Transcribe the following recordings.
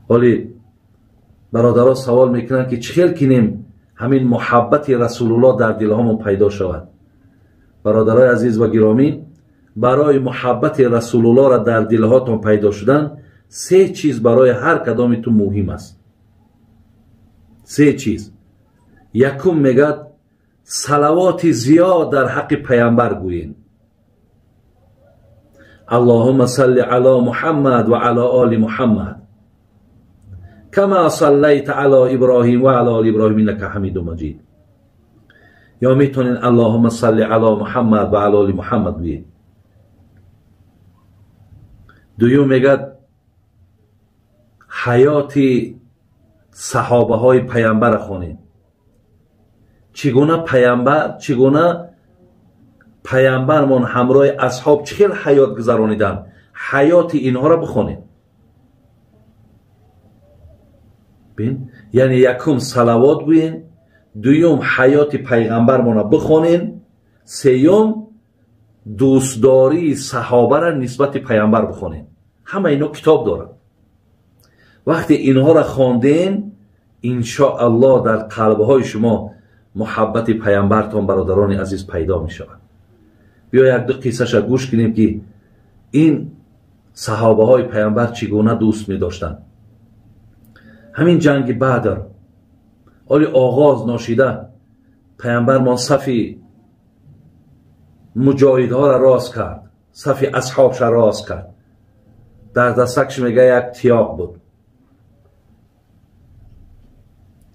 Ҳоли бародаро савол мекунанд, ки чӣ хел кинем ҳамин муҳаббати Расулуллоҳ дар дилҳомон пайдо шавад. Бародарои азиз ва гиромӣ, барои муҳаббати Расулуллоҳро дар дилҳотон пайдо шудан се чиз барои ҳар кадоми ту муҳим аст. Се чиз. Якум мегӯяд, салавоти зиёд дар ҳаққи паямбар гӯен. Аллоҳумма салли ало Муҳаммад ва ало оли Муҳаммад кама саллайта ало Иброҳим ва ало оли Иброҳим иннака ҳамиду маҷид. Ё метавонед Аллоҳумма салли ало Муҳаммад ва ало оли Муҳаммад гӯед. Дуюм мегӯяд, ҳаёти саҳобаҳои паямбарро хонед. Чӣ гуна паямбар, чӣ гуна паямбармон ҳамроҳи асҳоб чӣ хел ҳаёт гузарониданд, ҳаёти инҳоро бихонед. Бин, яъне якум салавот гӯен, дуюм ҳаёти пайғамбармонро бихонен, сеюм дӯстдории саҳобаро нисбати пайғамбар бихонен. Ҳама ино китоб доранд. Вақте инҳоро хонден, иншоаллоҳ дар қалбҳои шумо муҳаббати пайғамбартон, бародарони азиз, пайдо мешавад. Биё як ду қиссаша гӯш кунем, ки ин саҳобаҳои пайғамбар чӣ гуна дӯст медоштанд. Ҳамин ҷанги Бадр оли оғоз ношида, пайғамбармон сафи муҷоҳидҳоро рост кард, сафи асҳобша рост кард. Дар дастакш мега як тиёқ буд,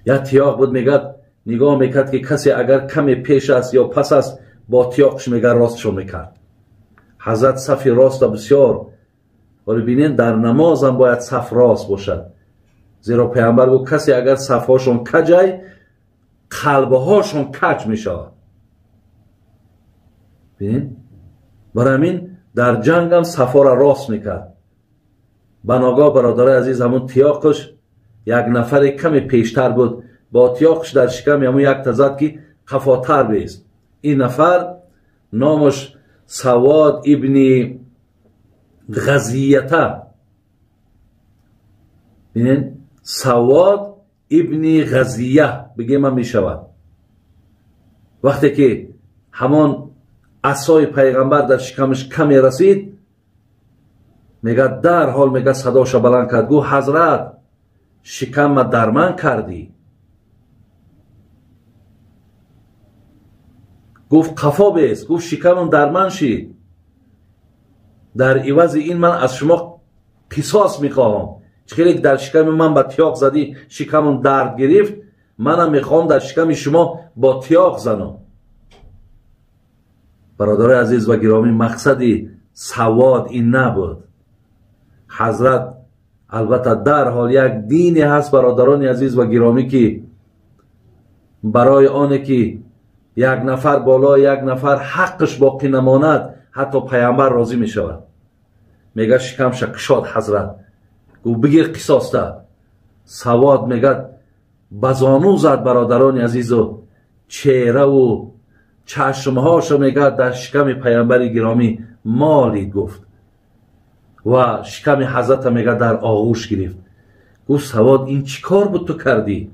як тиёқ буд. Мегӯяд, нигоҳ мекард, ки касе агар каме пеш аст ё пас аст, бо тиёқш мега ростшо мекард. Ҳазрат сафи роста бисёр. Вале бинед, дар намозам бояд саф рост бошад, зеро пайғамбар гуфт, касе агар сафҳошон каҷай, қалбҳошон каҷ мешавад. Бинед, барои ҳамин дар ҷангам сафҳоро рост мекард. Ба ногоҳ, бародарои азиз, ҳамун тиёқш як нафаре каме пештар буд, бо тиёқш дар шиками ҳамун якта зад, ки қафотар бест. Ин нафар номаш Савод ибни Ғазията. Бинед, Савод ибни Ғазия бигема мешавад. Вақте ки ҳамон асои пайғамбар дар шикамаш каме расид, мегӯяд, дарҳол мегӯяд садоша баланд кард, гуфт: ҳазрат, шикамма дарман кардӣ. Гуфт: қафо бест. Гуфт: шикамам дарман шид, дар ивази ин ман аз шумо қисос мехоҳам. Чӣ хеле дар шиками ман ба тиёқ задӣ, шикамам дард гирифт, манам мехоҳам дар шиками шумо бо тиёқ занам. Бародарои азиз ва гиромӣ, мақсади савод ин набуд. Ҳазрат албатта дарҳол як дине ҳаст, бародарони азиз ва гиромӣ, ки барои оне ки як нафар болои як нафар ҳаққаш боқӣ намонад, ҳатто пайғамбар розӣ мешавад. Мегӯяд, шикамша кушод ҳазрат, гуфт: бигир қисоста. Савод мегӯяд ба зону зад, бародарони азизу, чеҳраву чашмҳошо мегӯяд дар шиками пайғамбари гиромӣ молид, гуфт, ва шиками ҳазрата мегӯяд дар оғӯш гирифт. Гуфт: Савод, ин чӣ кор буд ту кардӣ?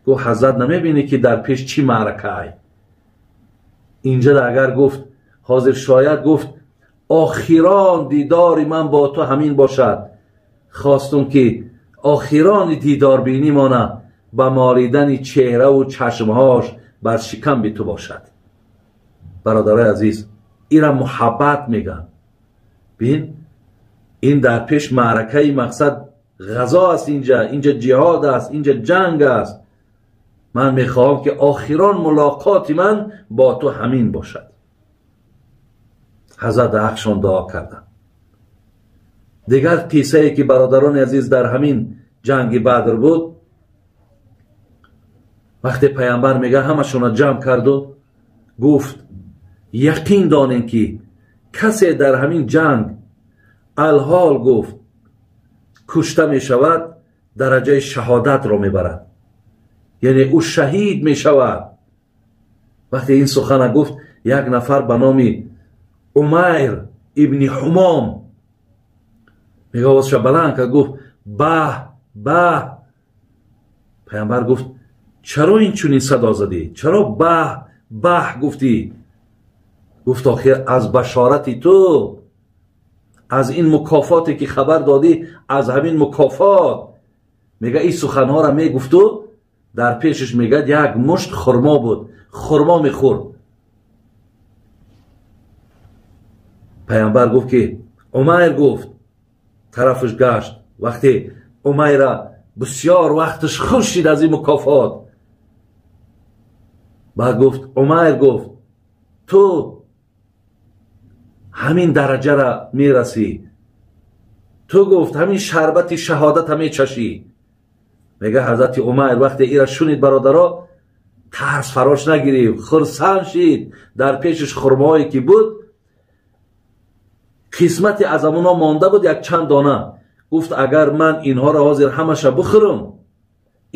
Гуфт: ҳазрат, намебинӣ ки дар пеш чӣ маъракаай? Инҷа агар гуфт ҳозир шояд, гуфт, охирон дидори ман бо ту ҳамин бошад. Хостум ки охирони дидорбинӣ мона ба молидани чеҳраву чашмҳош бар шикам би ту бошад. Бародарои азиз, ира муҳаббат мегӯянд. Бин, ин дар пеш маъракаи мақсад ғазо аст, инҷа, инҷа ҷиҳод аст, инҷа ҷанг аст. Ман мехоҳам ки охирон мулоқоти ман бо ту ҳамин бошад. Ҳазрат дар ҳақшон дуо карданд. Дигар қиссае ки, бародарони азиз, дар ҳамин ҷанги Бадр буд, вақте пайғамбар мега ҳамашонро ҷамъ карду гуфт: яқин донем ки касе дар ҳамин ҷанг алҳол, гуфт, кушта мешавад, дараҷаи шаҳодатро мебарад, яъне ӯ шаҳид мешавад. Вақте ин сухана гуфт, як нафар ба номи Умайр ибни Ҳумом мега овозша баланд кард, гуфт: баҳ, баҳ. Паямбар гуфт чаро ин чунин садо задӣ? Чаро баҳ баҳ гуфтӣ? Гуфт охир аз башорати ту, аз ин мукофоте ки хабар додӣ, аз ҳамин мукофот. Мега ин суханҳоро мегуфту дар пешаш мегӯяд як мушт хурмо буд, хурмо мехӯрд. Паямбар гуфт ки Умайр гуфт, тарафаш гашт. Вақте Умайра бисёр вақташ хуш шид аз ин мукофот, баъд гуфт Умайр гуфт ту ҳамин дараҷара мерасӣ, ту гуфт ҳамин шарбати шаҳодата мечашӣ. Мега ҳазрати Умайр вақте ира шунид бародаро, тарс фарош нагирифт, хурсанд шид. Дар пешаш хурмоҳое ки буд, қисмате аз амуно монда буд, як чанд дона. Гуфт агар ман инҳоро ҳозир ҳамаша бихӯрам,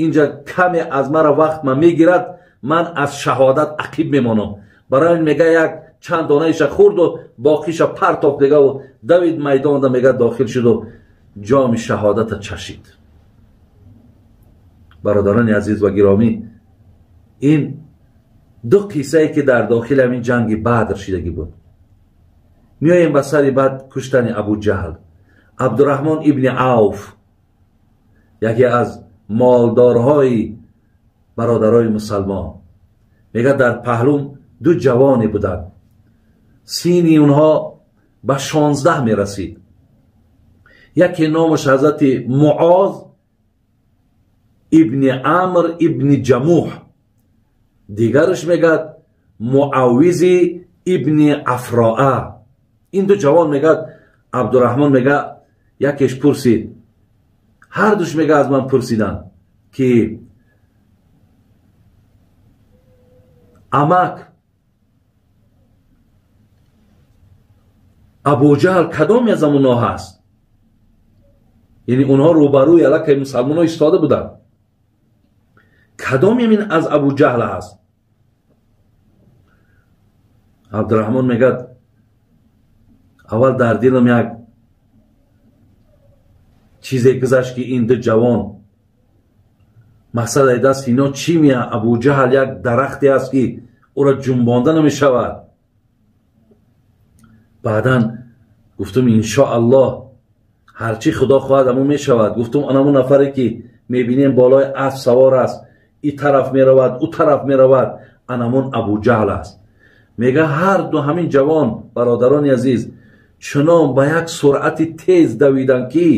инҷа каме аз мара вақт ман мегирад, ман аз шаҳодат ақиб мемонам. Барои ин мега як чанд донаиша хӯрду боқиша партофт, мегаву давид майдонда, мега дохил шуду ҷоми шаҳодата чашид. Бародарони азиз ва гиромӣ, ин ду қиссае ки дар дохили ҳамин ҷанги Бадр шидагӣ буд. Меоем ба сари баъд куштани Абуҷаҳл. Абдураҳмон ибни Авф, яке аз молдорҳои бародарои мусалмон, мегӯяд дар паҳлум ду ҷавоне буданд. Синни онҳо ба 16 мерасид. Яке номаш ҳазрати Муоз ибни Амр ибни Ҷамуҳ, дигараш мегӯяд Муаввизи ибни Афроа. Ин ду ҷавон, мегӯяд Абдураҳмон, мегӯяд якеш пурсид, ҳардуш мегӯяд аз ман пурсиданд ки амак, Абуҷаҳл кадоме аз онҳо ҳаст? Яъне онҳо рӯбарӯи аллакай мусалмонҳо истода буданд. Кадоме ин аз Абуҷаҳл ҳаст? Абдураҳмон мегӯяд аввал дар дилам як чизе гузашт ки ин ду ҷавон мақсад ай даст ино чӣ мея? Абуҷаҳл як дарахте аст ки ӯро ҷунбонда намешавад. Баъдан гуфтум иншоаллоҳ ҳарчи худо хоҳад ҳамон мешавад. Гуфтум анамон нафаре ки мебинем болои асп савор аст, и тараф меравад, ӯ тараф меравад, анамон Абуҷаҳл аст. Мега ҳар ду ҳамин ҷавон, бародарони азиз, чунон ба як суръати тез давиданд ки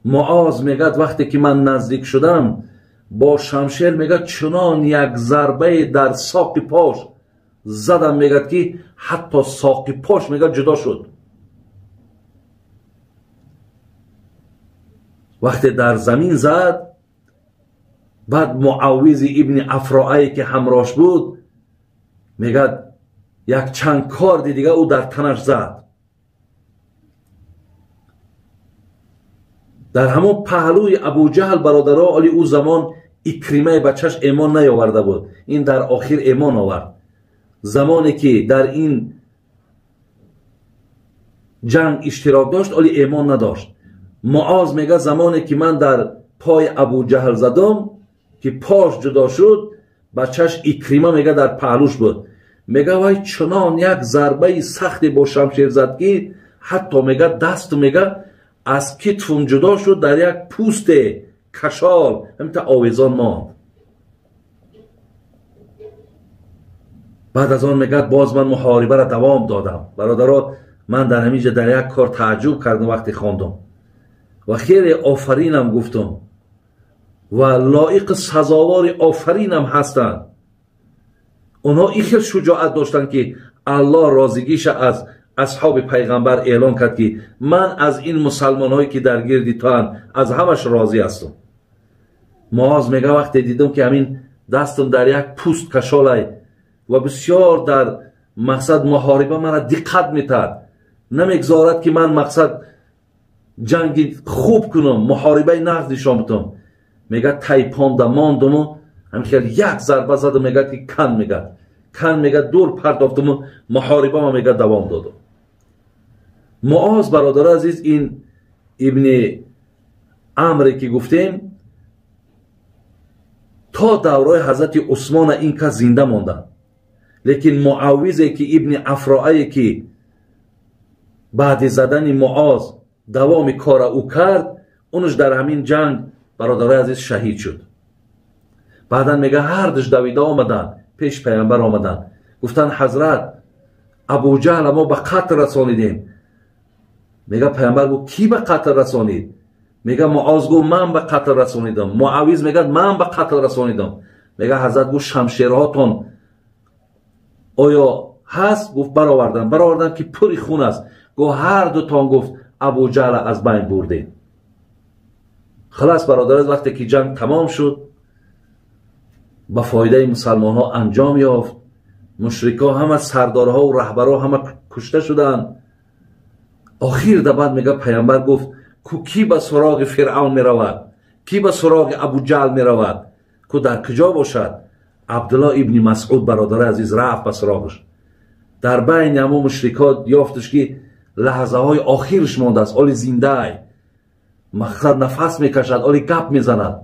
Муоз мегӯяд вақте ки ман наздик шудам бо шамшер, мегӯяд чунон як зарбае дар соқи пош задам, мегӯяд ки ҳатто соқи пош мегӯяд ҷудо шуд. Вақте дар замин зад, баъд Муаввизи ибни Афроае ки ҳамроҳш буд, мегӯяд як чанд корди дига ӯ дар танаш зад. Дар ҳамон паҳлӯи Абуҷаҳл, бародаро, оли ӯ замон Икримаи бачаш эмон наёварда буд, ин дар охир эмон овард. Замоне ки дар ин ҷанг иштирок дошт, оли эмон надошт. Муоз мегӯяд замоне ки ман дар пои Абуҷаҳл задам, ки пош ҷудо шуд, бачаш Икрима мегӯяд дар паҳлӯш буд. Мегӯяд вай чунон як зарбаи сахте бо шамшер зад ки ҳатто мегӯяд дасту мегӯяд аз китфум ҷудо шуд, дар як пӯсте кашол ҳамта овезон монд. Баъд аз он мегӯяд боз ман муҳорибаро давом додам. Бародаро, ман дар ҳамин ҷа дар як кор тааҷҷуб кардам вақте хондам ва хеле офаринам гуфтам ва лоиқи сазовори офаринам ҳастанд. Онҳо ин хел шуҷоат доштанд ки Аллоҳ розигиша аз асҳоби пайғамбар эълон кард ки ман аз ин мусалмонҳое ки дар гирди туанд аз ҳамаш розӣ ҳастам. Муоз мега вақте дидам ки ҳамин дастам дар як пӯст кашолай ва бисёр дар мақсад муҳориба мара диққат метаҳад, намегзорад ки ман мақсад ҷанги хуб кунам, муҳорибаи нағз нишон бидам. Мега тайпонда мондуму ҳамин хел як зарба заду мегӯяд ки кан мегӯяд, кан мегӯяд дур партофтуму муҳорибама мегӯяд давом додум. Муоз, бародари азиз, ин ибни Амре ки гуфтем, то давраи ҳазрати Усмона ин кас зинда монданд. Лекин Муаввизе ки ибни Афроае ки баъди задани Муоз давоми кора ӯ кард, унуш дар ҳамин ҷанг, бародарои азиз, шаҳид шуд. Баъдан мега, ҳардуш давида омаданд, пеш паямбар омаданд, гуфтанд: «Ҳазрат, Абуҷаҳла мо ба қатл расонидем». Мега, паямбар гуфт: «Кӣ ба қатл расонид?» Мега, Муоз гуфт: «Ман ба қатл расонидам». Муаввиз мегӯяд: «Ман ба қатл расонидам». Мега, ҳазрат гуфт: «Шамшерҳотон оё ҳаст?» Гуфт: «Баровардан». Баровардан ки пури хун аст. Гуфт: «Ҳар дутон», гуфт, «Абуҷаҳла аз байн бурдем». Халас, бародар, вақте ки ҷанг тамом шуд, ба фоидаи мусалмонҳо анҷом ёфт, мушрикҳо ҳама, сардорҳо ва раҳбарҳо ҳама кушта шуданд. Охир да баъд, мега, паямбар гуфт: «Ку кӣ ба суроғи Фиръавн меравад? Кӣ ба суроғи Абуҷаҳл меравад? Ку дар куҷо бошад?» Абдулло ибни Масъуд, бародари азиз, рафт ба суроғаш. Дар байни ҳамон мушрикот ёфташ ки лаҳзаҳои охираш мондааст, оли зиндаай, мақсад, нафас мекашад, оли гап мезанад.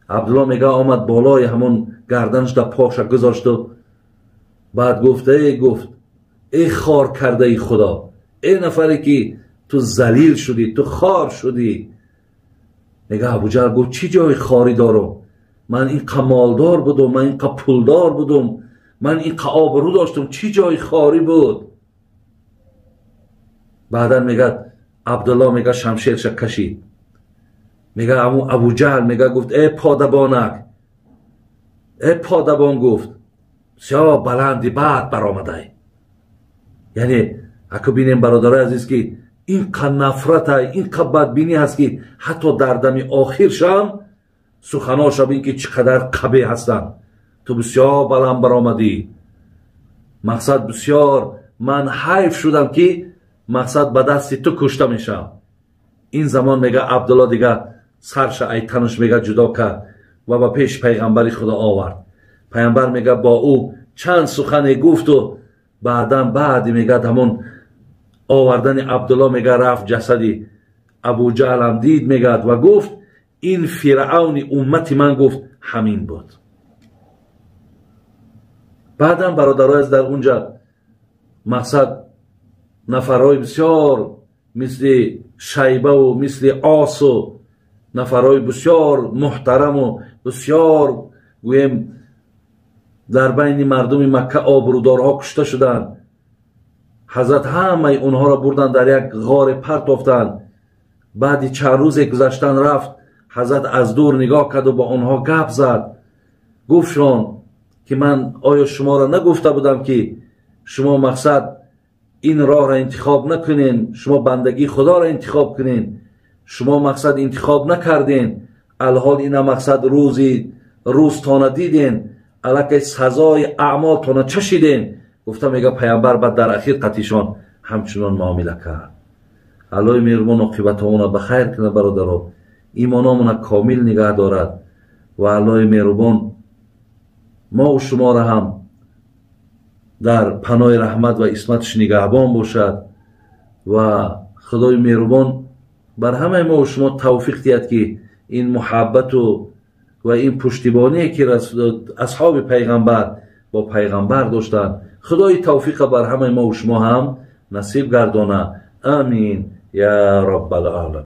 Абдулло, мега, омад, болои ҳамон гарданаш да поша гузошту баъд гуфт: «Эй», гуфт, «эй хор кардаи Худо, эй нафаре ки ту залил шудӣ, ту хор шудӣ». Мега, Абуҷаҳл гуфт: «Чӣ ҷои хорӣ дорум? Ман инқа молдор будум, ман инқа пулдор будум, ман инқа обрӯ доштум, чӣ ҷои хорӣ буд?» Баъдан мегӯяд, Абдулло, мега, шамшерша кашид. Мега, Абуҷаҳл, мега, гуфт: «Э подабонак, э подабон», гуфт, «бисёр баланди бад баромадай». Яъне аку бинем, бародарои азиз, ки инқа нафрата, инқа бадбинӣ ҳаст, ки ҳатто дар дами охиршам суханоша бин, ки чӣ қадар қабеҳ ҳастанд. «Ту бисёр баланд баромадӣ, мақсад, бисёр ман ҳайф шудам, ки, мақсад, ба дасти ту кушта мешавам». Ин замон, мега, Абдулло дига сарша ай танаш, мега, ҷудо кард ва ба пеши пайғамбари Худо овард. Пайғамбар, мега, бо ӯ чанд сухане гуфту баъдан, баъди, мегӯяд, ҳамон овардани Абдулло, мега, рафт, ҷасади Абуҷаҳлам дид, мегӯяд, ва гуфт: «Ин фиръавни уммати ман», гуфт, «ҳамин буд». Баъдан, бародарои, дар унҷа, мақсад, нафарҳои бисёр мисли Шайбаву мисли Осу, нафарҳои бисёр муҳтараму бисёр, гӯем, дар байни мардуми Макка обрӯдорҳо кушта шуданд. Ҳазрат ҳамаи онҳоро бурданд, дар як ғоре партофтанд. Баъди чанд рӯзе гузаштан рафт, ҳазрат аз дур нигоҳ карду бо онҳо гап зад. Гуфтшон, ки ман оё шуморо нагуфта будам, ки шумо, мақсад, ин роҳро интихоб накунен, шумо бандагии Худоро интихоб кунен? Шумо, мақсад, интихоб накарден. Алҳол ина, мақсад, рӯзи рӯзтона диден, аллакай сазои аъмолтона чашиден, гуфта, мега, паямбар баъд дар ахир қатишон ҳамчунон муомила кард. Аллоҳи меҳрубон оқибатҳоона ба хайр кунад, бародаро, имономона комил нигаҳ дорад ва Аллоҳи меҳрубон мову шуморо ҳам дар паноҳи раҳмат ва исматаш нигаҳбон бошад ва Худои меҳрубон бар ҳамаи мову шумо тавфиқ диҳад, ки ин муҳаббату ва ин пуштибоние, ки асҳоби пайғамбар бо пайғамбар доштанд, Худои тавфиқа бар ҳамаи мову шумо ҳам насиб гардона. Амин я роббал оламин.